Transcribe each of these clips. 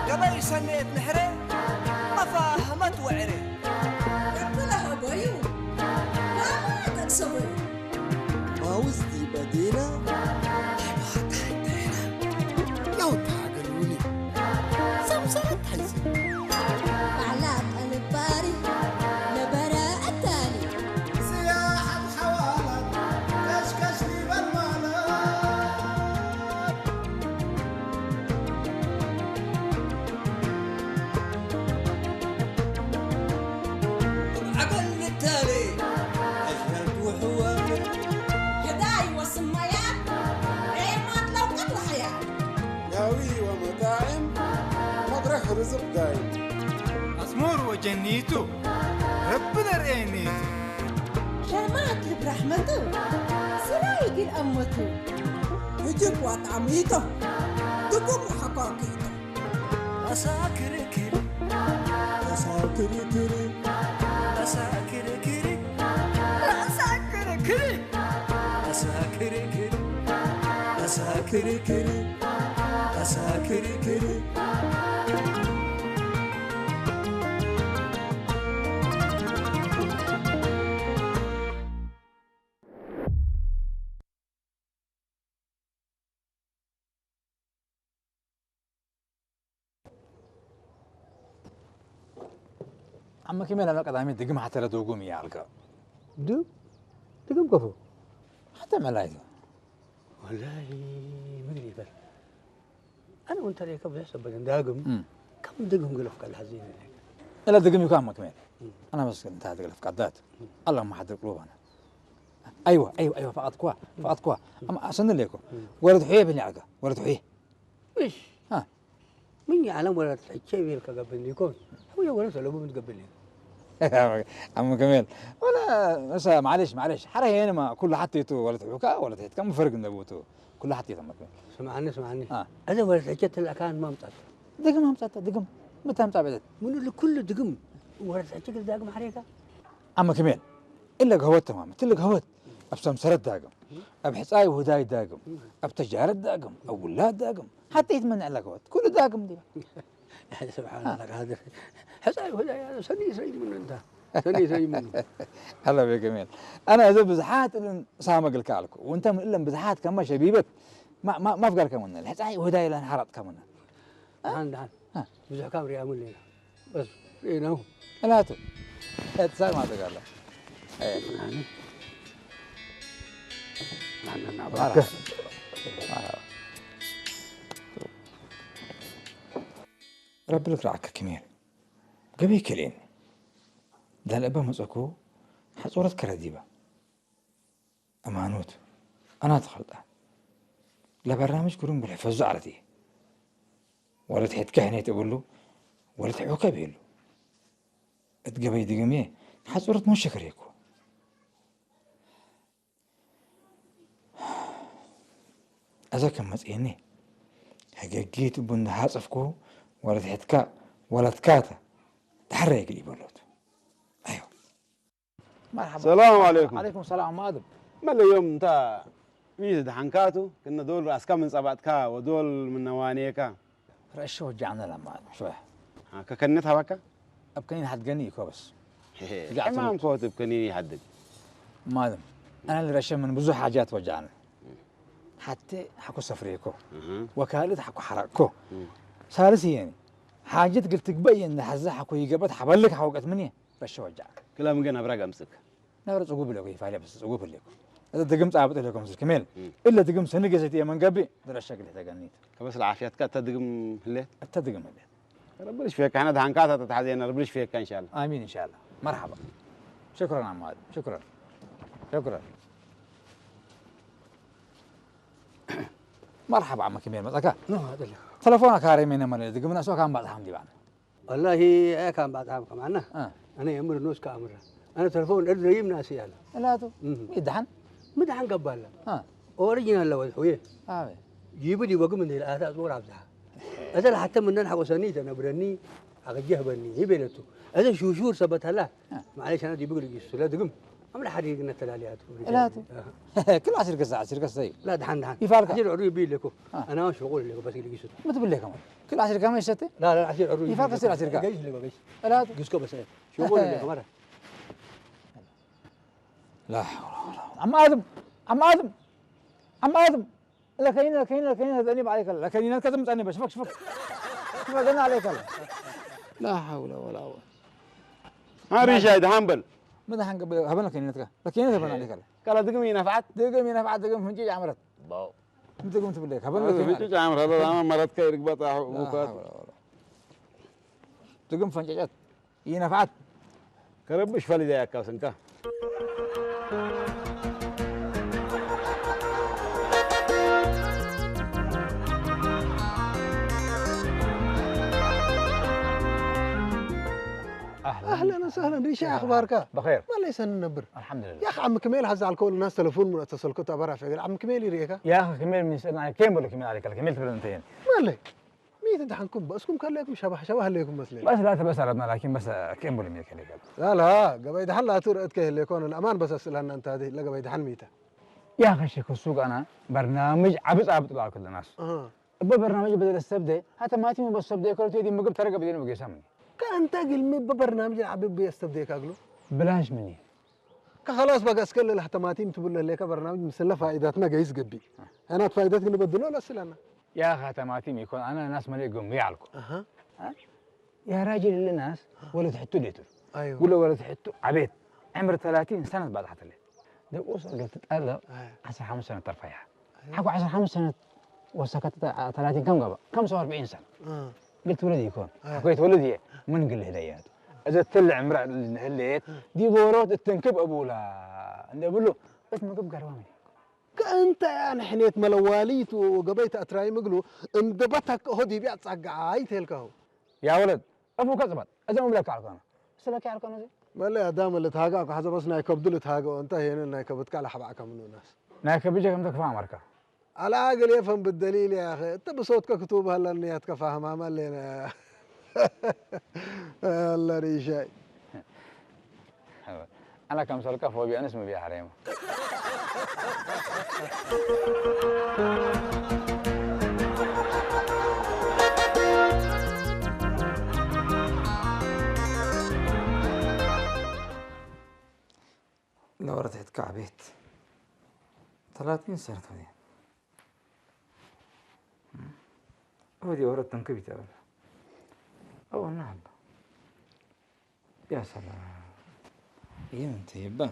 ገበይ ሰሜት ምሕረ መፋህመት ወዕረ እብለ ሀቦዩ ባባ ተቅሰቦዩ ማውዝቲ በዲና ሄባታ ደና ለውታ ገልውኒ ሰምሰረት ሓይሲ ባዕላ ጠንባሪ ነበረ ኣታሊ ስያሓት ሓዋላት ከሽከሽ ሊበል ማለት ዓበል ንታሌ ኣሽመልኩ ሕዋል ህዳይ ወስማያ ሬማት ለውቀት ወሓያ ዳዊ ወመጣዕም መድረኽ ርዝቕ ዳይ ኣስሙር ወጀኒቱ ረቢ ነርእየኒቱ ሸማት ልብ ራሕመቱ ስራይ ግን ኣመቱ እጅግ ዋጣሚቶ ድጉም ሓኳኪቶ ኣሳክርክር ኣሳክርክር ኣሳክርክር ኣሳክርክር ኣሳክርክር ኣሳክርክር ኣሳክርክር ዓመ ከመይ ለመ ቀዳሚ ድግም ሓተረ ዶጉም እያ ኣልከ። ዱ ድግም ከፎ ሓተ መላይት ወላሂ ምግሪ ይበል ኣነ ወንተ ለይከ ብዙሕ ሰበደ ዳግም እም። ከም ድግም ግለፍ ካል ሓዚ እለ ድግም ይኳ ዓመ ከመይ ኣና መስገን እንታይ ትግለፍ ቃዳት ኣላ ማሓድር ቅሉባና ኣይዋ ኣይዋ ኣይዋ ፈቃድኳ ፈቃድኳ ኣሰንለይኮ ወረድ ሑየ ብኒ ዓጋ ወረድ ሑየ እሽ ምን ዓለም ወላ ትሕቼ ቤል ከገብን ይኮን ሁየ ወላ ሰለቡ ምን ትገብን عم كمال ولا مسا معلش معلش حرا هنا ما كل حتى يتو ولا تحوكا ولا تحت كم فرق نبوتو كل حتى يتو عم كمال ስምዓኒ ስምዓኒ اه እዚ ወላ ትሕቼ ትልእካን ማምጣት دقم همسات دقم متى همسات بدت ምኑ ልኩሉ ድግም ወላ ትሕቼ ግል ዳግም ሓሬካ عم كمال إلا قهوت تمام تلقى قهوت أبسم سرد داقم أبحث آي وهداي داقم أبتجارة داقم أولاد داقم ሓተይት መን ዕላገወት ኩሉ ዳግም ድዩ ስብሓንላ ካድር ሕፃይ ወላ ሰኒ ሰይሙን እንታ ሰኒ ሰይሙን ኣላ ቤ ከሜል ኣነ እዚ ብዙሓት እልን ሳመግልካ ኣልኩ ወንተም እለን ብዙሓት ከማ ሸቢበት ማፍጋር ከሙነ ሕፃይ ወዳይ ለን ሓራጥ ከሙነ ደሓን ደሓን ብዙሕ ካብ ሪኣሙን ሌና በስ ሪእናሁ እላቱ እትሳር ማድረግ ኣለ ረቢ ልክርዓካ ክሜር ገበይ ክልኤኒ ዳልእባ መፀኩ ሓፁረት ከረዲባ ኣማኖት ኣና ትኸልጣ ለበርናምጅ ኩሩም ብልሕፈዙ ዓለት እየ ወለት ሕትካ ሕኔት እብሉ ወለት ሕውከብ የሉ እት ገበይ ድግም እየ ሓፁረት ሞሸ ከሬኩ ኣዛ ከም መጽኤኒ ሕገጊት እቡ እንዳሃጸፍኩ ወለትሕትካ ወለትካተ ድሓረ የግል ይበሎት ኣዮ مرحبا السلام عليكم عليكم السلام مادم መለ ዮም እንታ ሚዝ ድሓንካቱ ክነ ዶል ራእስካ ምን ጸባጥካ ወዶል ምን ነዋኔካ ረእሸ ወጃዕነ ለማ ሸወሕ ከከነት ሃባካ ኣብ ከኒን ሓድገኒ ይኮበስ ሕማም ኮት ብ ከኒን ይሓድግ ማለም ኣነ ልረሸ ምን ብዙሕ ሓጃት ወጃዕነ ሓቲ ሓኮ ሰፍሬኮ ወካልት ሓኮ ሓራቅኮ ሳልስ እየኒ ሓጀት ግል ትግበእ እየ እንዳሓዘ ሓኮ ይገበት ሓበልክ ሓወቀት ምን እየ ረሸ ወጃዕ ክላ ምገን ኣብራግ ኣምጽክ ናብረ ጽጉብ ለኩ ይፋለ በስ ጽጉብ ለኩ እዛ ድግም ጻብጥ ለኩም ስልክ ሜል እለ ድግም ሰኒ ገሰት እየ መንገቢ ድረሸ ግል ተገኒት ከበስ ለዓፍያትካ እታ ድግም ህሌት እታ ድግም ህሌት ረብሽ ፌካ፣ ሕና ድሓንካ ተተሓዘየና፣ ረብሽ ፌካ፣ እንሻላ። ኣሚን፣ እንሻላ። መርሓባ። ሽክረን፣ ኣማድ። ሽክረን። ሽክረን። መርሓባ፣ ዓመ፣ ከመይ መጸካ? ኖ፣ ኣደለ። ተለፎና ካሬ ሜነ መለ፣ ዝግምና ሰው ካም ባጽሓም ዲባን። ወላሂ፣ ኣያ ካም ባጽሓም ከማና። እ። ኣነ የምር ኖስ ካምራ። ኣነ ተለፎን እድረይም ናሲ ያለ። እላቱ፣ እም። ይድሓን? ምድሓን ገባላ። እ። ኦሪጂናል ለወዝ፣ ሁየ። ኣበይ? ጂቡ ዲቦግም እንደ ለኣታ ጾር ኣብዝሓ። እተ ለሓተ ምነን ሓቆሰኒ ተነብረኒ፣ ኣገጀህ በኒ፣ ይቤለቱ። እተ ሹሹር ሰበታላ። እ። ማዕሌሽ፣ ኣነ ዲቡ ግልጊ ስለ ድግም። ኣምላ ሓዲግ ነተላልያቱ። እላቱ። እ። ክላስ ይርከስ፣ ዓስ ይርከስ እዩ። ላ፣ ድሓን፣ ድሓን። ይፋልካ። ዓሲር ዕሩ ይብል ለኩ። እ። ኣና ሽቁል ለኩ፣ በስ ግልጊ ሱ። ምትብል ለከ ማለት? ክላስ ይርከስ፣ መሸተ? ላ፣ ላ፣ ዓሲር ዕሩ ይፋልካ፣ ይብል። ስለ ዓሲርካ። ገይሽ ለኩ፣ ገይሽ። እላቱ። ግስኮ በሰ። ሽቁል ለኩ፣ መራ። لا حول ولا قوة. عم آدم، عم آدم، عم آدم. لكينا، لكينا، لكينا، ذنب عليك الله. لكينا كذا متعني بس، فك، فك. فك، أنا عليك الله. لا حول ولا قوة. ها ريشاي، ده هنبل. ما ده هنقبل، هبنا لكينا تكا. لكينا هبنا عليك الله. قال دقم ينفعت. دقم ينفعت، دقم فنجي عمرت. باو. أنت قمت بالليك، هبنا لكينا. فنجي عمرت، هذا ما مرت كيرك بطاح لا وكات. حول ولا قوة. دقم فنجي جت. ይነፍዓት። ከረብሽ ፈሊዳ ያካ ስንካ። أهلًا. أهلًا وسهلًا، ريشة، أخبارك؟ بخير. ما ليس ننبر. الحمد لله. يا أخي، عم كميل هذا الكول، الناس تلفون من اتصل، كنت أبرع في عم كميل يريك. يا أخي، كميل من سنة، كم بقول لك كميل عليك؟ كميل تبدأ أنت يعني. ما لك؟ ميت دحنكم بأسكم كان لكم شبه، شبه لكم مثلي. بس لا تبس أردنا، لكن بس كم بقول لك كذا. لا، لا، قبل دحن لا تور أتكه لكم، الأمان بس أسأل أن أنت هذه، لا قبل دحن ميتة. يا أخي، شيخ السوق، أنا برنامج عبس عبد الله كل الناس. أها. أبو برنامج بدل السبدة، حتى ما تيمو بس سبدة، كل تيدي مقب ترقب دين مقيسامني. كأنت قل مي ببرنامج عبد بي السبدة كاقلو؟ بلاش مني. ከኸላስ በቃ እስከ ለለ ተማቲም ትብሎ ለካ በርናምጅ ምስለ ፋይዳትና ገይስ ገቢ። ሕናት ፋይዳት ግን በድሎ ለስለና። يا أخي تماتيم يكون أنا ناس مليء قوم يعلقوا. أها. ها؟ يا راجل اللي ناس ولد حتو ديتو. أيوة. ولا ولد حتو عبيد. عمر ثلاثين سنة بعد حتى لي. ده وصل قلت ألا أيوة. عشر خمس سنة ترفيها. أيوة. حكوا عشر خمس سنة وسكت ثلاثين كم قبل؟ خمسة وأربعين سنة. آه. قلت ولدي يكون. آه. حكيت ولدي من قل هديات. إذا تل عمر هليت دي بوروت التنكب أبولا. عند أبوله بس ما قب قروامي. كأنت يعني حنيت ملواليت وقبيت أتراي مقلو. اندبتك هدي بيعت صقعاي تلكه. يا ولد، أفو كذبت. إذا مبلك على كنا. سلك على كنا زي. ما لا دام اللي تهاجا كحدا بس نايكب دل تهاجا وانت هنا نايكب تكال حبعك من الناس. نايكب بيجي كم تكفى أمريكا. على عقل يفهم بالدليل يا أخي. أنت بصوتك كتوب هلا النيات كفاهم عمل لنا. الله ريشاي. أنا كم سلكة فوبيا أنا اسمي بيا حريمة. لو رتحت كعبيت ثلاثين سنة تودي. ودي ورد تنكبي تقول. أو نعم. يا سلام. يا انت يبا.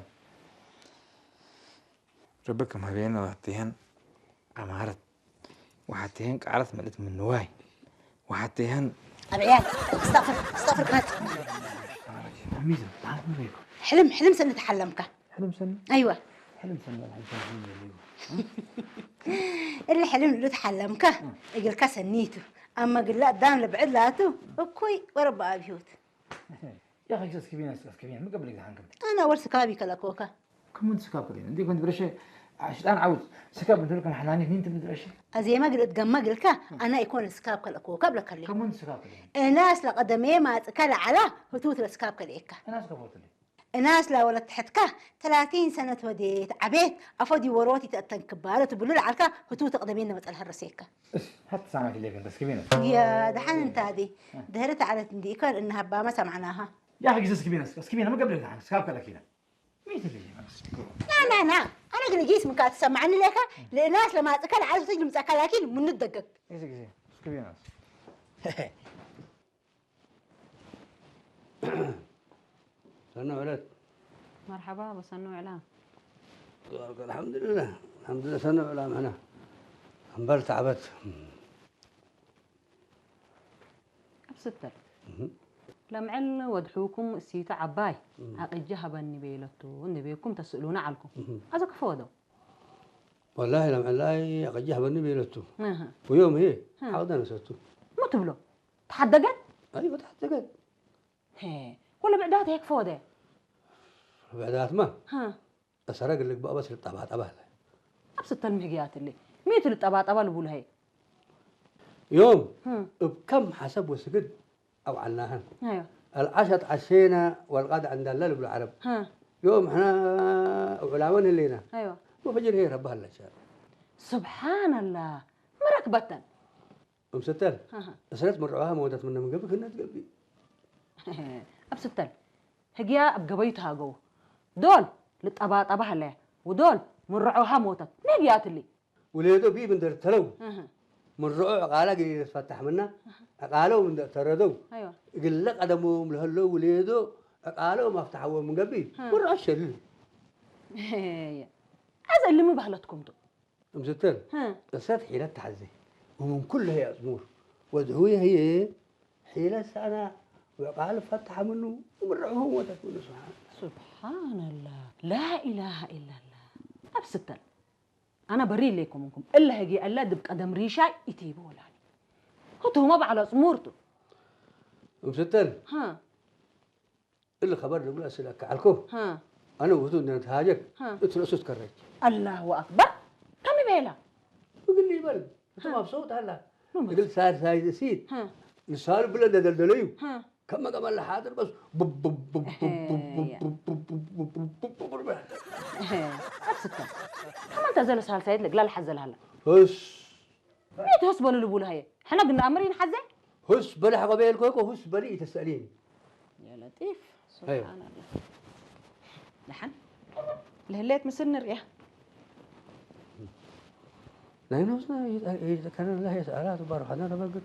ربك ما بينا واتيهن عمارة. وحتيهن قعرت ملت من نواي. وحتيهن أبعيال. استغفر، استغفر كانت. ميزة، تعال نوريكم. حلم، حلم سنة تحلمك. حلم سنة؟ أيوة. حلم سنة، الحين سنة حلم اللي هو. اللي حلم له تحلمك. يقول كسنيته. أما قل لا دام لبعد لاتو. أكوي ورب أبيوت. يا أخي، كسكبين، كسكبين، ما قبلك دحين كنت. أنا أول سكابي كلا كوكا. كم من سكاب كلين؟ عندي كنت برشة عشتان عاوز سكاب من ذلك محلاني مين تبي برشة؟ أزي ما قلت قم ما قلك، أنا يكون سكاب كلا كوكا بلا كلي. كم من سكاب كلين؟ الناس لقدمي ما تكلا على هتوت السكاب كليك. الناس كفوت لي. الناس لا ولا تحتك ثلاثين سنة وديت عبيت أفودي وروتي تأتن كبارة تبلو العركة هتوت قدمين ما تلها الرسيكة. إيش؟ حتى سامع في ليك أنت سكبينة. يا دحين أنت هذه. دهرت على تنديكر إنها بامة سمعناها. يا أخي، سكبينة، سكبينة، ما قبل الحين، سكاب كلا كده. مين تدري؟ لا، لا، لا. أنا قلت جيس من كانت تسمعني لك، لناس لما تكل عايز تجي مسكها، لكن من الدقق. إيش، إيش، إيش؟ كيف يا ناس؟ سنة ولد. مرحبا، بسنة وعلا. تبارك، الحمد لله. الحمد لله، سنة وعلا معنا. أمبر تعبت. أبستر. ለምዕል ወድሕውኩም እሲቱ ዓባይ ኣቕጂ ሃበኒ በይለቱ እንደ ቤኩም ተስእሉና ዓልኩም። ኣዘ ክፈወዶ ወላሂ ለምዕላይ ኣቕጂ ሃበኒ በይለቱ። ወዮም ይሄ ሓቕዳ ነሰቱ። ሞ ትብሎ ተሓደገት ኣይወ ተሓደገት። ወለ ብዕዳት ይክፈወደ ብዕዳትማ እሰረ ግልግባእ በስ ልጠባጠባ ኣለ። ኣብ ስተል ምህግያትሊ ሚቱ ልጠባጠባ ልቡልሀይ يوم ابكم حسب وسجد أو عناهن. أيوة. العشاء تعشينا والغدا عند الله بلا عرب. ها. يوم احنا وعلاون اللينا. أيوة. وفجر هي ربها الله شاء. سبحان الله. مركبتن. أم ستل. ها ها. أسرت مرعوها موتت من من قبل كنا تقبي. أب ستل. هجيا أب قبيتها جو. دول. للطبا طبها له. ودول. مرعوها موتت. نبيات اللي. ውሌዶ ቢብ እንደርተለው ምርዖ ዕቃላ ግዜ ዝፈታሕ ምና ዕቃለው እንደርተረደው እግለ ቀደሞም ለህለው ውሌዶ ዕቃለው ማፍታሕዎም ምገቢ ምርዖ ሸልል ኣዘ እልሚ ባህለትኩም ዶ እምስተን እሰት ሒለት ተሓዘ ومن كل هي أزمور وزهوية هي حيلة سنة وقال فتح منه ومرعه وتكون سبحان سبحان الله لا إله إلا الله أبستن ኣነ በሪ ኢለይኩም እንኩም እለ ህጊ እለ ድብ ቀደም ሪሻይ ኢቲ ይበወላኒ። ህቱማ ባዕሎ ጽሙርቱ። እምስተን እሊ ከበር ድብሎ እስለካ ዓልኮ ኣነ ውቱ እንደነት ሃጀክ እት ረእሱ ትከረች። ኣላሁ ኣክበር ከም ይበላ እግል ይበል እቶም ኣብ ሰውት ኣላ እግል ሳር ሳይድ ሲት ንሳሉ ብለ እንደደልደለዩ ከመ ገመለ ሓጥር በስ ኣስተ ከመንተ ዘለ ሳልሳየት ለግላ ልሓዘልሃላ ህስ ቤት ህስ በሉ ልቡል ሃየ ሕነ ግን ኣምር ይንሓዘ ህስ በሊ ሓቆበየል ኮይኮ ህስ በሊ ይተሰእልኒ የለጢፍ ስብሓንላ ደሓን ልህለየት ምስል ንርእያ ናይ ነብስና ይዝከረና የስኣላ ትባርኸና ተበግር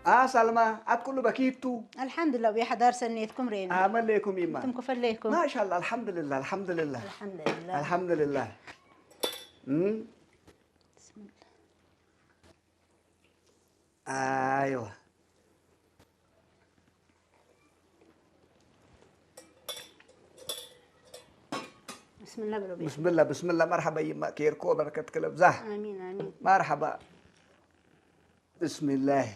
اه سلمى اتكل بكيتو الحمد لله ويا حدار سنيتكم رينا عمل لكم يما انتم كفل لكم ما شاء الله الحمد لله الحمد لله الحمد لله الحمد لله امم بسم الله ايوه بسم الله بلو بسم الله بسم الله مرحبا يما كيركو بركة كلب زاه امين امين مرحبا بسم الله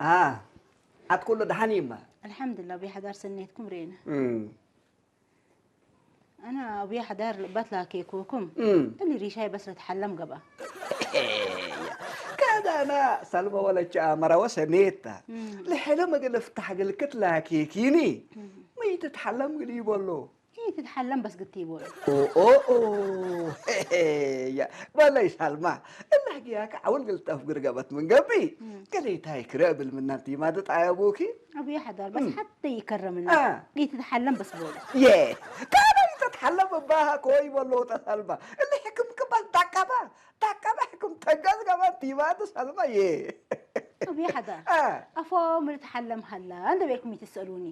اه اتكل دحان يما الحمد لله بحضر سنيتكم رينا امم أنا أبويا حدار بطلع كيكوكم. امم اللي ريشاي بس لتحلم قبا. كذا أنا سلمى ولا جامرة وسنيتا. لحلم قل افتح قل كتلا كيكيني. ما يتتحلم قل يبولو. هي تتحلم بس قلت يبولو. أوه أوه أوه. يا ولا يسلمى. الله جياك عول قلت أفقر قبت من قبي. قال لي تاي كرابل من نانتي ما تتعي أبوكي. أبويا حدار بس حتى ይከረምና ይትትሓለም በስ በሉ የ ካበይ ተትሓለም እባሃ ኮይ በሎ ተሳልባ እሊ ሕክም ክባል ዳቀባ ዳቀባ ሕክም ተጋዝ ገባ ቲባ ተሳልባ የ እብያ ሓዳ ኣፎም ልትሓለም ሃላ እንደ ቤልኩም ይትስእሉኒ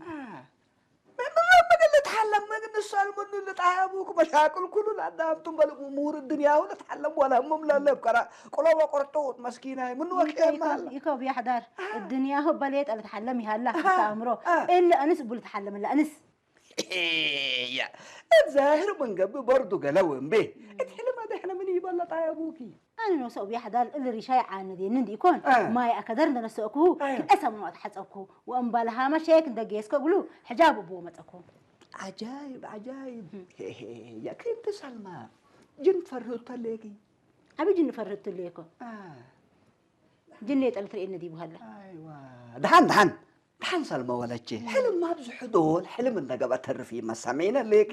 ምግል ልትሓለም ምግል ንሳል ምኑ ልጣያቡኩ መሻቅል ኩሉ ላዳምቱም በል ሙር ድንያሁ ልትሓለም ወላ እሞም ለለብ ቀራ ቁሎበ ቆርጡት መስኪናይ ምኑ ወኪ ይከው ብያ ሓዳር እድንያሁ በሌጠ ልትሓለም ይሃላ ክልተ ኣእምሮ እለ ኣንስ እቡ ልትሓለምላ ኣንስ እያ እዛህር መንገቢ በርዱ ገለ ወንቤ እቲ ሕልም ኣደ ሕነ ምን ይበለጣ ያቡኪ ኣነ ኖሰ ኡብ ያሕዳር እል ሪሻይ ዓነዴኒ እንዲ ኢኮን ማይ ኣከደር እንደነሰእኩሁ ክልተ ሰሙን ዋት ሓጸኩ ወእምባለ ሃመ ሸየክ እንደገየስከ እግሉ ሕጃብ እብዎ መጸኩ ዓጃይብ ዓጃይብ ያክንቲ ሰልማ ጅን ፈርህቶ ሌኪ ኣቢ ጅን ፈርህቶ ሌኮ ጅን ሌጠ ልትርእየኒ ዲቡ ሃላ። ኣይዋ ደሓን ደሓን ደሓን ሰልመ ወለቼ ሕልም ኣብዝሑ ዶል ሕልም እነገበ ተርፍ ይመሰሜነ ሌኪ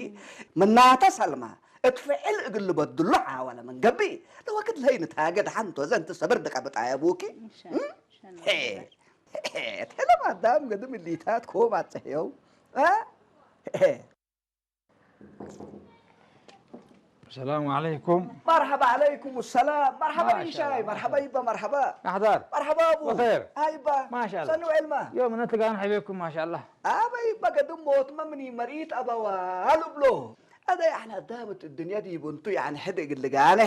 ምናተ ሰልማ እትፍዕል እግል በድሎ ዓወለ መንገቢ ለወክድ ለይ ንታገ ደሓን ቶዘ እንት ሰብር ድቀብጣ የቡኪ ሕልም ኣዳም ገድም እሊታት ኮብ ኣጽሕየው ሰላሙ ዓለይኩም። መርሓባ ዓለይኩም ሰላም። መርሓባ ማሻ ሪሻይ፣ ኣላህ፣ መርሓባ ማሻ ይባ፣ መርሓባ። ኣሕዳር። መርሓባ ኣቡ። በኸይር። ኣይባ። ማሻ ኣላህ። ሰኑ ዕልማ። ዮም ነቲ ጋን ሓቢብኩም፣ ማሻ ኣላህ። ኣበይ በገድም ሞት መምኒ መርኢት ኣበዋ ኣሉ ብሎ። ኣደ ያዕኒ ኣዳምት ዱንያ ዲቡ እንቱ ያዕኒ ሕድ እግል ጋነ።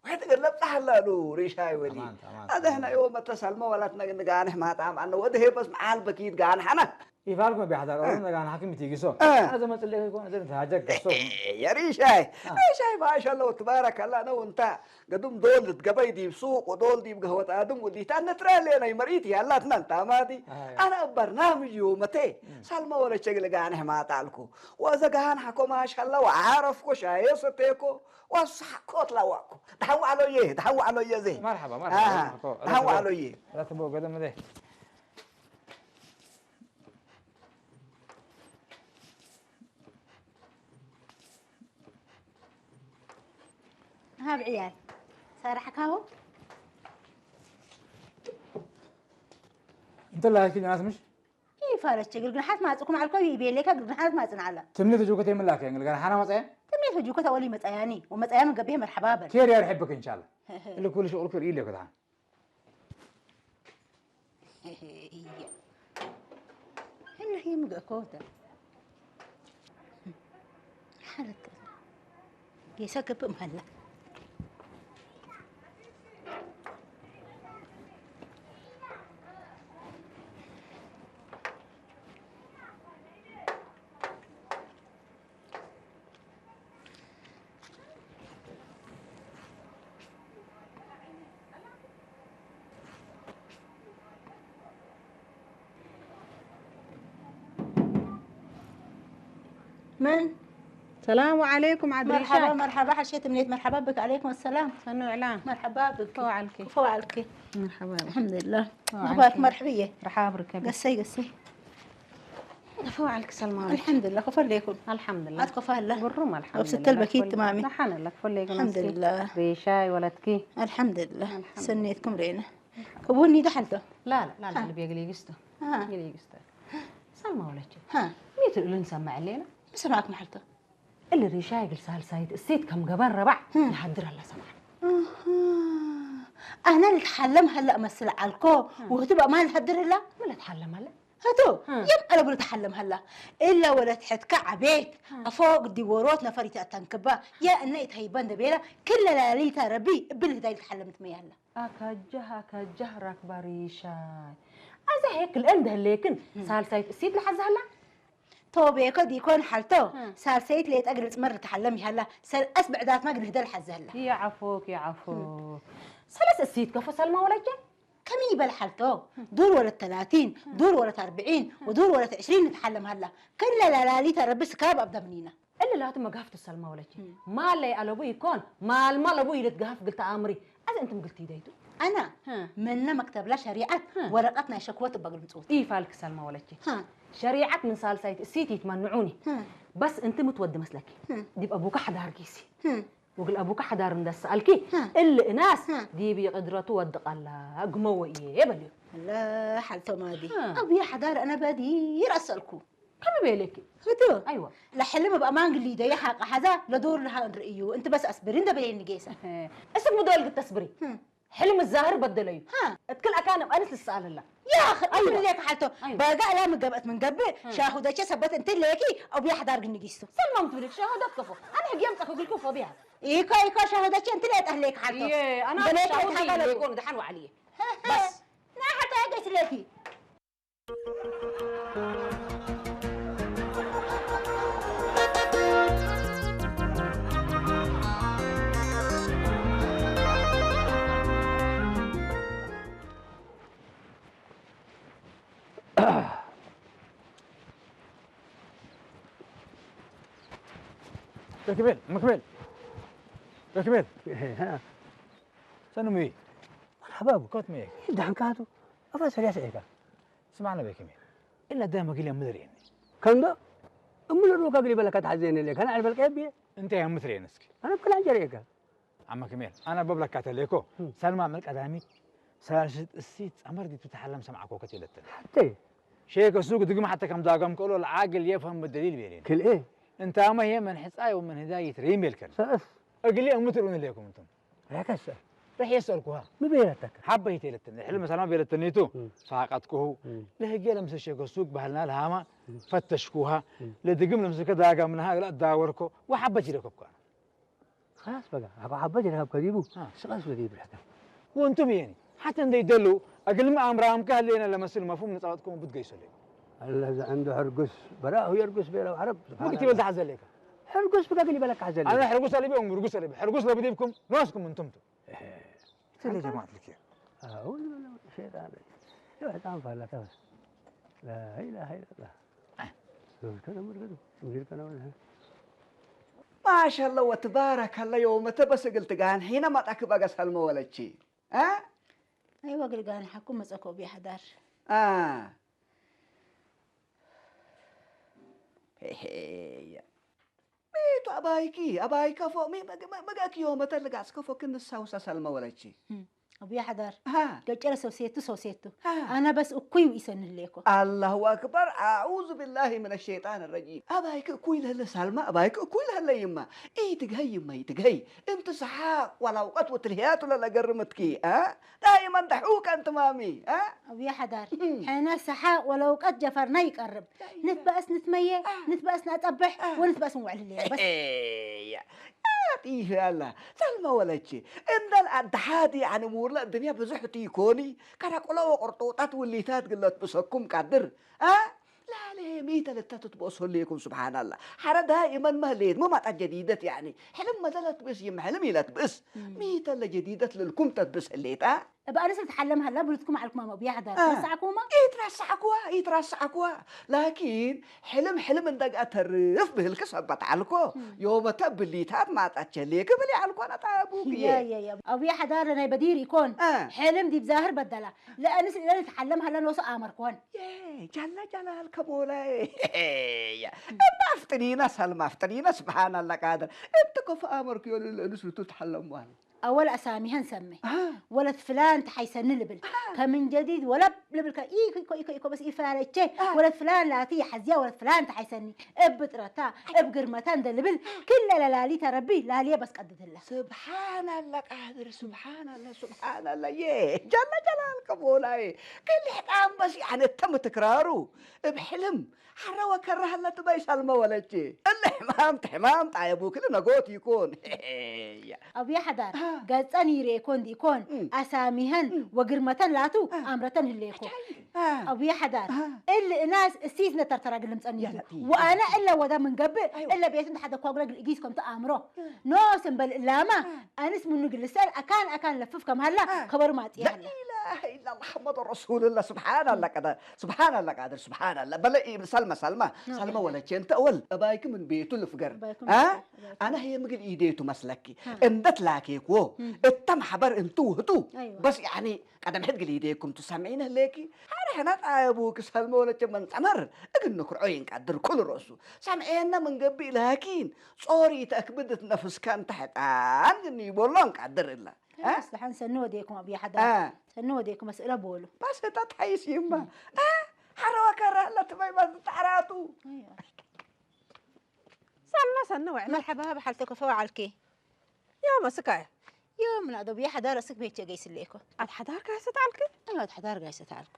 ወሕድ እግል ለብጻሕ ኣላሉ ሪሻይ ወሊ። ተማም፣ ተማም፣ ኣደ ተማም። ሕና ዮ መተሳልመ ወላት ነግ ንጋንሕ ማጣም ኣነ ወደ ሄበስ መዓል በኪት ጋንሕ ኣነ። ይፋልኩም ቢያሕዳር ኦሮም ነጋን ሓኪም ይትይግሶ። እ። ኣነ ዘመጽለይ ይኮን፣ እዘን ተሃጀግ ገሶ። የሪሻይ፣ እ። ሪሻይ ማሻላ ወትባረከላ ነው እንታ ገዱም ዶል ገበይ ዲብ ሱቅ ወዶል ዲብ ገህወት ኣድም ውዲታ ነጥራ ሌናይ መርኢት ያላትና እንታ ማዲ። ኣይ። ኣነ በርናምጅ ዮመቴ እም። ሳልማ ወለቸ ግልጋንሕ ማጣልኩ። ወዘጋን ሓኮ ማሻላ ወዓረፍኮ ሻየ ሰቴኮ ወሳሕኮት ላዋኮ። ደሓን ዋዕሎየ፣ ደሓን ዋዕሎየ ዘይ። መርሓባ፣ መርሓባ፣ ኣሃ፣ መርሓባ። ደሓን ዋዕሎየ። ረትቦ ገደም ዘይ። ሃብ ዕያል ሰራሕካሁ? እንተ ላኪ ናት ምሽ? ይፋለች ግልግል ሓት ማጽኩም ዓልኮ ይቤሌካ ግልግል ሓት ማጽን ዓላ። ትምኒት ጁከት የምላክ ግልግል ሓና መጻያ? ትምኒት ጁከት ኣወሊ መጻያኒ ወመጻያ ምን ገቢህ መርሓባ በል። ኬር ያርሕብክ እንሻላ። እሊ ኩሉ ሽቁልክ ርኢ ለክ ደሓን። እያ። ህልህ ይምገእኮ ወደ ሓረከ ጌሰ ገብእ ማላ። መን? ሰላሙ ዓለይኩም ዓዲ መርሓባ፣ ሪሻይ። መርሓባ፣ ሓሸት እምነት፣ መርሓባ ብክ። ዓለይኩም ሰላም። ሰኑ ዕላ። መርሓባ ብክ። ከመይ ዋዕልኪ? ከመይ ዋዕልኪ? መርሓባ። ኣልሓምዱሊላህ። ከመይ መርሓባ፣ ዋዕልኪ? መርሕብየ። ርሓብ ርከቢ። ገሰይ፣ ገሰይ። ከመይ ዋዕልኪ ሰልማ? ኣልሓምዱሊላህ፣ ከፈለይኩም። ኣልሓምዱሊላህ። ኣት ከፋ ኣላ? ብሩም ኣብ ኣልሓምዱሊላህ። ስተል በኪት ከፈለይኩም። ትማሚ። ደሓን ኣለክ፣ ከፈለይኩም እስኪ? ኣልሓምዱሊላህ። ሪሻይ ወለትኪ? ኣልሓምዱሊላህ። ኣልሓምዱሊላህ። ሰኔትኩም ሬና። ክቡኒ ደሓልቶ? ላ፣ ላ፣ ላ፣ ላ፣ ሃ። ልብ የግል ይግስቶ። ሃ። የግል ይግስቶ። ሰልማ ወለች። ሃ። ሚት እሉ ንሰማዕ ኣለና። ምሰማዕኩም ሓልቶ? እሊ ሪሻይ እግል ሳልሳይት እሲት ከም ገበር ረባዕ እም። ይሃድር ኣላ ሰምዓ። ኣሃ። ኣነ ልትሓለም ሀላ እመስል ዓልኮ፣ እም። ውህቱ በእማን ልሃድር ህላ? ምን ልትሓለም ሀላ? ህቱ፣ እም። የም ቀለቡ ልትሓለም ሀላ። እላ ወለት ሕትካ ዓቤት፣ እም። ኣፎ ግዲ ወሮት ነፈር ይተእተንክባ። ያ እነ ይትሀይባ እንደ ቤላ፣ ክለ ላሊታ ረቢ እብል ህዳይ ልትሓለምት መያላ። ኣካጃህ፣ ኣካጃህ ራክባ ሪሻይ። ኣዛ ሄክል እንደህሌክን እም። ሳልሳይት እሲት ልሓዛ ሀላ? ቶቤኮ ዲኮን ሓልቶ፣ እ። ሳልሰይት ሌጠ ግልጽ መር ተሓለም ይሃላ፣ ሰልአስ ብዕዳት መግ ንህደል ሓዘላ። ይዓፎክ፣ ይዓፎክ። ሰለስ እሲት ከፎ ሰልማ ወለጀ? ከሚ ይበል ሓልቶ፣ እ። ዱር ወለት ተላቲን፣ እ። ዱር ወለት ኣርብዒን፣ እ። ወዱር ወለት ዕሽሪን ንትሓለም ሃላ። ክለ ላላሊ ተረቢ ስካብ ኣብ ደምኒና። እሊ ላቱ መጋፍቱ ሰልማ ወለጀ። እ። ማለይ ኣለቡ ይኮን፣ ማልማ ኣለቡ ይልት ጋፍ ግልተ ኣምሪ። ኣዚ እንትም ግልቲ ይደይቱ? ኣና፣ እ። መነ መክተብላ ሸሪዓት እ። ወረቀት ናይ ሸክወት እባ ግልምጽውት። ኢፋልክ ሰልማ ወለጀ። እ። ሸሪዓት ምን ሳልሳይት እሲት ይትመንዑኒ። ህም። በስ እንቲ ምትወዲ መስለኪ። ህም። ዲብ ኣቡካ ሓዳር ጊሲ። ህም። ወግል ኣቡካ ሓዳር እንደሰኣልኪ፣ ህም። እሊ እናስ ህም። ዲብ ይቅድረቱ ወድቃላ ግመዎ እየ በልዩ። ኣለ ሓልቶ ማዲ። ህም። ኣቡየ ሓዳር ኣነ በዲ ይረሰልኩ። ከመ ቤለኪ? ህቱ። ኣይዋ። ለሕልም ብኣማን ግሊ ደየ ሓቃ ሓዛ ለዶር ለሃ እንርእዩ። እንቲ በስ ኣስብሪ እንደ በለየኒ ጌሳ። እህ፣ እስክ ምዶል ግተስብሪ። ህም። ሕልም ዛህር በደለዩ። ሃ። እትክል ኣካን ኣብ ኣንስ ልስኣለላ። يا أخي، أيوة. من ليك حالته؟ أيوة. بقى لا مقبت من قبل، ها. شاهدة شي سبت أنت ليكي، أو بيحضر قلني قيستو. سلمى متبلك شاهدتك فوق. أنا حق يوم تاخذ لكم فوق بها. إيكو، إيكو، شاهدة شي أنت ليك أهليك حالته. إيه، أنا بنيت شاهدة أتحقق اللي لكم. يكون دحن وعليه. بس. لا، حتى هيك ليكي. መክቤል፣ መክቤል፣ መክቤል። ሰኑ ምይ? መርሓባ ኣቡ። ኮት ምይ? ደሓን ካቱ። ኣፋ ሰሪያ ሰዒካ። ስማዕና በይ ከመይ? ኢላ ዳይ መግልያ ምድር የኒ። ከንዶ? እምሎ ዶ ከግሪ በለካ ተሓዘኒ ለካ። ኣነ ዕልበልቀ የብየ። እንታይ እያ ምትር የኒ እስኪ? ኣነ ብክላ እንጀር የካ። ኣማ ከመይ? ኣነ በብለካ ተለኮ። ህም። ሰልማ መልቀዳሚት ሳልስት እሲ ጸመር ዲቱ ተሓለም ሰምዓኮ ከትለትን። ሓተይ። ሼክ ሱቅ ድግም ሓተ ከም ዳጋም ከሎ ለዓግል የፈም ደሊል ቤሌን። ክልኤ። እንታማ የመን ሕጻይ ወመን ህዳይ ይትረይም የልከን። ሰእስ። እግሊ እምትርእውን ለይኩም እንቱም። ራከሰ። ርሕ የሰልኩሃ። ምቤረተከ። ሓበይት የለትን። ሕልም ሰላም ቤለትኒቱ። ፋቃትኩሁ። ለህጌ ለምሰሸ ገሱግ ባህልና ለሃማ ፈተሽኩሃ። ለድግም ለምሰከ ዳጋ ምንሃ እግላ ዳወርኮ። ወሓበጅ ይረከብኳ። خلاص በቃ። ኣኮ ሓበጅ ይረከብከ ዲቡ። ስቀስ ወዲ ይብረከ። ወንቱም የኒ። ሓተ እንደይ ደሉ እግልሚ ኣምራምከ ህሌነ ለመስል መፍሁም ንጻወትኩም ብትገይሶ ለይ። الذي عنده حرقس براه يرقص بيله عرب. ስብሓን ብግቲ በል ተሓዘ ለይካ። ሕርጉስ ብገግል ይበለካ ዘለ። ኣነ ሕርጉስ ኣልቢ ኦም ርጉስ ኣልቢ ሕርጉስ ለብዲብኩም ንዋስኩም እንቱምቱ። ስለ ጀማዓት ልክ። ኣውል በለው ሸይጣን። ይወጣን ፋላ ተበስ። لا إله إلا الله. ዞር ከነ ምርገዱ ምርገዱ ከነ ወለ. ማሻላ ወትባረከላ የውመተ በስግል ትጋን ሒነ ማጣክ በገስ ሀልመ ወለቺ። አ? ኣይወግል ጋን ሓኩ መጸኮ ብያሕዳር። አ. ሄሄ. ሚቱ ኣባይኪ ኣባይካ ፎ ሚ መገኪዮ መተልጋስ ከፎ ክንሳው ሰሰልመ ወለቺ. እም፣ ኣቡያ ሓዳር ሃ። ገጨረ ሰው ሴቱ ሰው ሴቱ ሃ። ኣና በስ እኩይ ይሰንህ ሌኮ። ኣላሁ ኣክበር ኣዑዙ ቢላሂ ምን ሸይጣን ረጂም። ኣባይክ እኩይ ለህለ ሳልማ ኣባይክ እኩይ ለህለ ይማ ኢትግሀይ ይማ ኢትግሀይ። እንት ሰሓቅ ዋላ እውቀት ወትልህያቱ ለለገርምትኪ አ ዳይመን ደሑከ እንት ማሚ አ። ኣቡያ ሓዳር እም። ሕነ ሰሓቅ ወላ እውቀት ጀፈርና ይቀርብ። ንትበእስ ንትመየ ንትበእስ ናጸብሕ ወንትበእስ ንውዕል ሌና በስ። ጢፍ ያላ ሰልመ ወለቼ እንደል ኣድሓድ ያኒ ሙርለ እድንያ ብዙሕ ትይኮኒ ከረቆሎ ወቆርጦጣት ውሊታት ግለት ብሰኩም ቃድር አ ላለ ሚተ ለተትትበእሶ ሌኩም ስብሓናላ ሓረ ዳኢመን መህሌት መማጣት ጀዲደት ያኒ ሕልም መዘለት ብእስ ይም ሕልም ይለት ብእስ ሚተ ለጀዲደት ልልኩም ተትብስ ህሌታ እብ ኣነስ ልትሓለም ሀላ ብሉትኩም ዓልኩም ኣመ ብያሕዳር አ። ረሳዕኩማ? ኢትረሳዕኩዋ ኢትረሳዕኩዋ ላኪን ሕልም ሕልም እንደጋ ተርፍ ብህልክ ሰበት ዓልኮ ዮመተ ብሊታት ማጣት ቸሌክ ብሊ ዓልኮ ነጣ ቡክ ያ ያ ያ ያ ኣብያ ሓዳር ናይ በዲር ይኮን አ። ሕልም ዲብ ዛህር በደላ ለአንስ ኢለ ልትሓለም ሀላ ኖሶ ኣመርኮን የ ጃላ ጃላል ከሞላይ ያ እማ ኣፍጥኒና ሰልማ ኣፍጥኒና ስብሓን ኣላ ቃድር እብቲ ከፉ ኣመርኩዮ ልእንስ ልቱ ትሓለምዋል ኣወል ኣሳሚሀን ሰሜ አ። ወለት ፍላን ተሓይሰኒ ልብል አ። ከምንጀዲድ ወለብ ልብል ከ ኢኮ ኢኮ ኢኮ ኢኮ በስ ኢፈላለቼ አ። ወለት ፍላን ላቲ የሓዝያ ወለት ፍላን ተሓይሰኒ እብ ብጥረታ እብ ግርመታ እንደ ልብል ክለ ለላሊ ተረቢ ላልየ በስ ቀድድላ ስብሓን ኣላ ቃድር ስብሓን ኣላ ስብሓን ኣላ የ ጃላ ጃላል ከቦላየ ከሊ ሕጣን በስ ያነ ተም ትክራሩ እብ ሕልም ሓረ ወከረ ሀለ ትበይ ሰልመ ወለቼ እለ ሕማም ትሕማም ጣየቡ ክል ነጎት ይኮን ኣብያ ሓዳር አ። ገጸን ይሬኮን ዲኮን እም። ኣሳሚሀን እም። ወግርመተን ላቱ አ። ኣምረተን ህሌኮ አ። ኣብያ ሓዳር አ። እል እናስ እሲስ ነተርተራ ግልም ጸኒቱ ያላቲ። ወኣነ እለ ወዳ ምን ገብእ ኣይዋ። እለ ቤት እንተ ሓደ ኳጉረ ግልጊስ ከምቱ ኣምሮ አ። ኖስ እምበል እላማ አ። ኣንስ ምኑ ግልሰል ኣካን ኣካን ለፍፍ ከም ሀላ አ። ከበሩ ማጽያ ሀላ ላኢላሃ ኢላላ መሐመድ ረሱልላ ስብሓን ኣላ ቀዳ ስብሓን ኣላ ቃድር ስብሓን ኣላ በለ ኢብል ሰልማ ሰልማ ሰልማ ወለቼ እንተ ወል እባይክ ምን ቤቱ ልፍገር እባይክ አ ምን ቤቱ፣ እባይክ ኣነ ምን ህየ ምግል ኢዴቱ መስለኪ አ። እንደት ላኬክዎ እም። እተም ሐበር እንቱ ውህቱ ኣይዋ። በስ ያኒ ቀደም ሕድ ግል ኢዴኩም ትሰምዒነ ህሌኪ ሐረ ሕና ጣየቡክ ሰልማ ወለቼ መንጸመር እግን ንክርዖ ይንቃድር ኩሉ ርእሱ ሰምዔና ምን ገብእ ላኪን ጾሪ ተክብድት ነፍስካ እንተ ሕጣን ግን ይቦሎ እንቃድር እላ አ? ደሓን ሰኒ ወዴኩም ኣብያ ሓዳር አ። ሰኒ ወዴኩም መስእለ ቦሉ ባሰታት ሓይስ ይማ አ? ሓረዋ ካራ ኣላ ትማይ ባዝ ተዓራቱ ሳልማ ሰኒ ውዕ መርሐባ ብሓልተ ከፈ ወዓልኪ ዮ መስካየ ዮ ምን ኣዶ ብያ ሓዳር እስክ ቤት ገይስለ እኮ ኣት ሓዳር ጋይሰት ዓልክ ኣት ሓዳር ጋይሰት ዓልኮ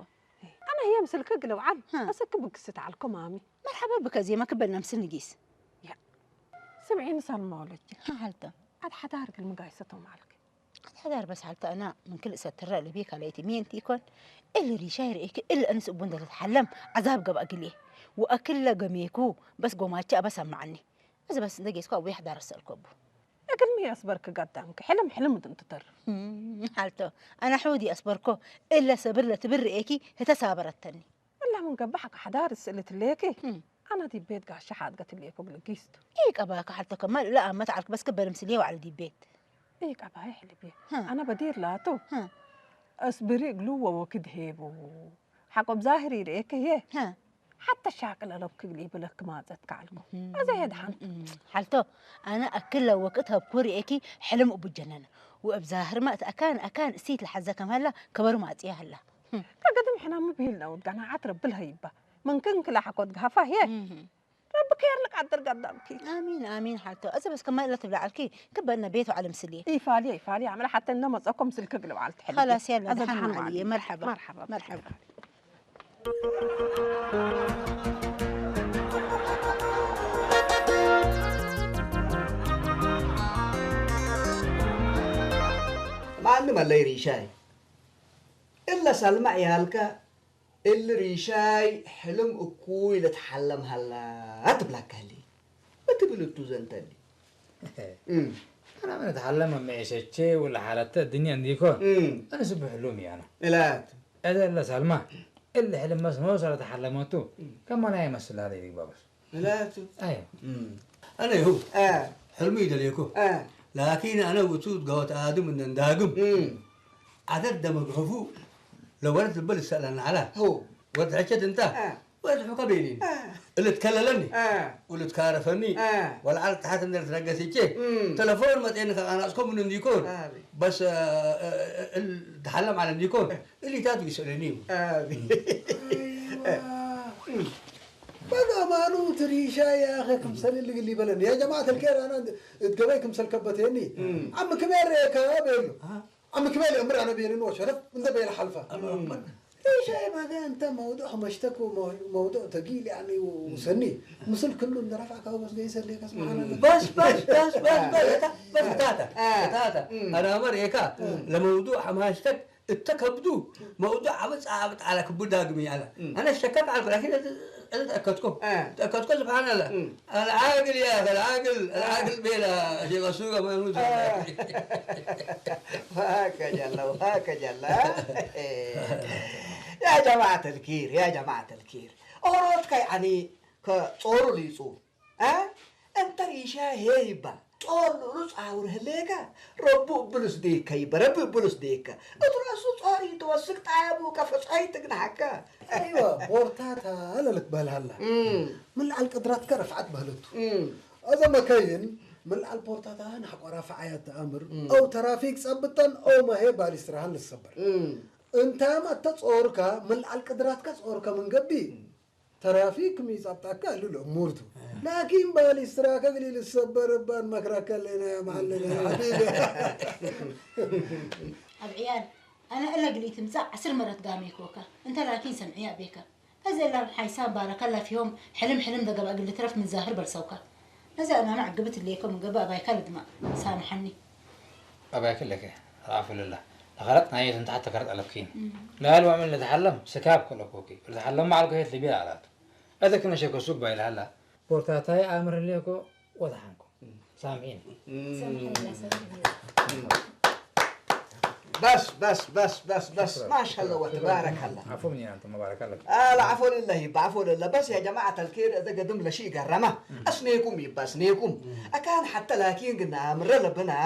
ኣነ ህየ ምስልክ ግለ ውዓል ሀ። እስክ ብግስት ዓልኮ ማሚ መርሐባ ብከ ዜማ ክበልና ምስል ንጊስ ስምዒኒ ሳልማ ወለች ሓልተ ኣት ሓዳር ግል ምጋይሰቶም ዓልክ ኣትሐዳር በስ ሐልተ አና ምን ክልእ ሰትረ ለቤ ካለይቲ ሜንቲ ኢኮን እል ሪሻይ ርእይክ እል እንስ እቡ እንደ ልትሐለም ዐዛብ ገብአ ግልኤ ወአክለ ገሜኩ በስ ጎማቼ አበ ሰማዐኒ እዚ በስ እንደ ጌስኮ አቡየ ሐዳር አሰእልኮ እቡ እግልሚ አስበርክ ጋዳምክ ሕልም ሕልም እድ እንትተርፍ ሐልቶ አና ሑዲ አስበርኮ እለ ሰብር ለትብል ርእየኪ ህተ ሳበረተኒ እላ ምን ገብሐክ ሐዳር ስእልት ሌኪ አና ዲብ ቤት ጋሻ ሐድገት ሌኮ ግልጊስቱ። ኢቀባከ ሐልተ ከማል እለ አመት ዐልክ በስ ክበል ምስልዬ ወዐል ዲብ ቤት። ኢቀባይ ሕልብዬ አና በዲር ላቱ እስብሪ እግሉ ወወክድ ሄቡ ሐቆ ብዛህር ይርእየክ ህዬ ሐተ ሻቅል አለብክ እግል ኢብለክ ማጸትክ ዐልኩ። አዜ ሄድ ሐንት። ሐልቶ አነ አክለ ወክድ ሀብኩ ርእየኪ ሕልም እቡ ጀነነ ወእብ ዛህርመ እት አካን አካን እሲት ለሐዘ ከም ሀላ ከበሩ ማጽየ ሀላ። ከገድም ሕናም ብሂል ነውድ ገናዓት ረብል ሀይባ መንክን ክላ ሐኮት ገሀፋ ህዬ ረቢ ከየርልቅ ዓደር ጋዳምኪ። ኣሚን ኣሚን ሓቶ እዚ በስ ከማይ ኢላ ትብላ ዓልኪ ክበና ቤት ዓለም ስልየ። ይፋልየ ይፋልየ ኣመላ ሓተ እነ መጸኩም ስልክ ግልብ ዓል ትሕል። خلاص يلا أزل دحان حنو معلي علي. مرحبا. مرحبا. ማንም ኣለይ ሪሻይ እለ ሳልማዕ ያልካ እሊ ሪሻይ ሕልም እኩይ ለትሓለም ሃላ ትብላካ ህሊ እትብል እቱ ዘንተሊ። أنا من أتعلم من عيشتشي ولا حالته الدنيا نديكون. أنا سبح لهم يا أنا. እላት إذا إلا سلمى اللي حلم بس ما وصل أتعلمته كم أنا يمثل هذا يديك بابس. እላት أيوه. ኣነ ይሁ ሕልሙ ይደልየኩ ላኪን ኣነ ውቱ ገወት ኣድም እነንዳግም ዓደት ደመግሕፉ ለወረት ልበል ይሰእለና ዓላ هو ወርድ ሕቸት እንታ ወርድ ሑካ ቤኒን እልትከለለኒ እልትካረፈኒ ወልዓል ተሓት እንደ ልትረገስቼ ተለፎን መጤን ከቃናጽኮ ምን እንዲኮን በስ ተሓለም ዓለ እንዲኮን እሊታት ይሰእለኒ እዩ በጋማኑ ትሪሻ ያኸ ክምሰል ልግል ይበለኒ ያ ጀማዓት ልኬር ኣና እትገበይ ክምሰል ከበተየኒ ዓም ክሜር ሬካ ቤሉ ዓም ክሜል እምር ኣነ ቤልን ወሸረፍ እንተ ቤለ ሓልፋ ሪሻይ ባገ እንተ መውዱዕ ከመሽተክ መውዱዕ ተጊል ያኒ ውሰኒ ምስል ክሉ እንደረፋዕካ በስ ገይሰ ሌከ ስብሓን በስ በስ በስ በስ በስ እታ በስ እታታ እታታ ኣነ ኣመር ኤካ ለመውዱዕ ሓማሽተክ እተ ከብዱ መውዱዕ ዓመፅ ዓመፅ ዓላ ክቡ ዳግም ያላ ኣነ ሸከክ ዓልኩ ላኪን እዚ ተእከትኮ ተእከትኮ ስብሓን ኣላ ኣልዓግል ያ ኣልዓግል ኣልዓግል ቤላ ሸቀ ሱቀ መኑት ዋከ ጀላ ዋከ ጀላ ያ ጀማዓት ልኪር ያ ጀማዓት ልኪር ኦሮትካ ያኒ ከጾሩ ሊጹ እንተ ሪሻ ሄይባ ጾር ንኡሉ ጻውር ህሌካ ረቡ እብሉስ ዴካ ይበ ረቢ እብሉስ ዴካ እቱ ረሱ ጾር ይተወስክ ጣያቡ ከፈጻይ ትግናሓካ ኣይዋ ቦርታታ ለልክ በልሃላ ምልዓል ቅድራትካ ረፍዓት በህለቱ ኣዘ መከይን ምልዓል ቦርታታ ናሕቆ ራፍዓያት ተኣምር ኣው ተራፊክ ጸብጠን ኣው ማሄ ባሊስትራሃን ልሰበር እንታም ኣተ ጾርካ ምልዓል ቅድራትካ ጾርካ ምንገቢ ተራፊክ ሚጻብጣካ ልሎ ሙርቱ ላኪን ባሊስትራ ከግሊ ልሰበር እባን መክራከ ለና ማለና ሐቢቢ ኣብ ዕያል ኣነ እለ ግሊ ትምጻእ ዓስር መረት ጋሜ ኮካ እንተ ላኪን ሰምዕያ ቤካ እዚ እላ ሓይሳ ባረካ ላፊሆም ሕልም ሕልም ደገባ ግሊ ትረፍ ምን ዛህር በርሰውካ እዚ ኣናና ዕግብት እሌኮ ምገባ ኣባይካ ልድማ ሳምሐኒ أباك لك أعفو لله لخلق نايت أنت حتى كرت ألف كين لا الوا من لتحلم سكاب كل أبوكي لتحلم مع القهيت لبيع علات هذا كنا شكو سوق باي لهلا بورتاتاي أمر ليكو وضحنكو سامعين سامحني يا سامحني بس بس بس بس بس ما شاء الله وتبارك الله عفو مني أنت مبارك الله آه لا عفو لله يبا عفو لله بس يا جماعة الخير إذا قدم لشي قرمة أسنيكم يبا أسنيكم أكان حتى لكن قلنا أمر لبنا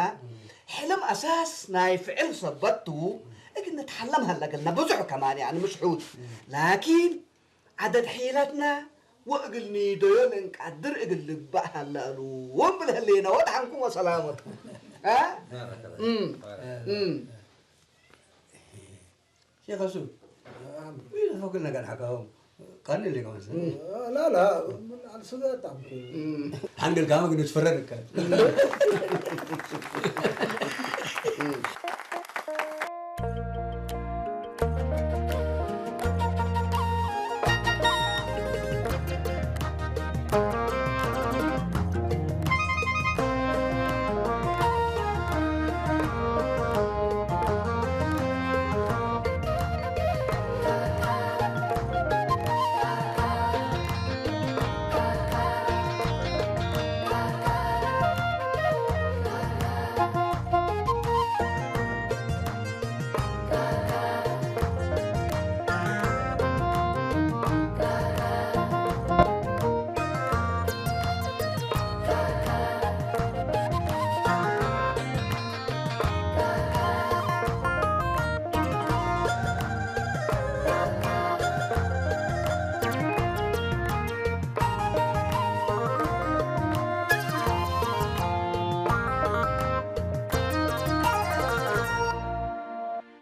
حلم أساس ناي فعل صبتو إذا نتحلم هلا قلنا بزح كمان يعني مش حوت لكن ዓደድ ሒለትና ወእግል ኒዶዮ ልንቃድር እግል ልግባእ ሃላሉ ወንብል ህሌና ወድሓንኩም ወሰላመትኩም ሼኸሱ ይልፈኩል ነገር ሓካዎም ቀኒ ሌከ መስል ላላ ስጋት ሓንግል ካመ ግን ትፈረድ እካ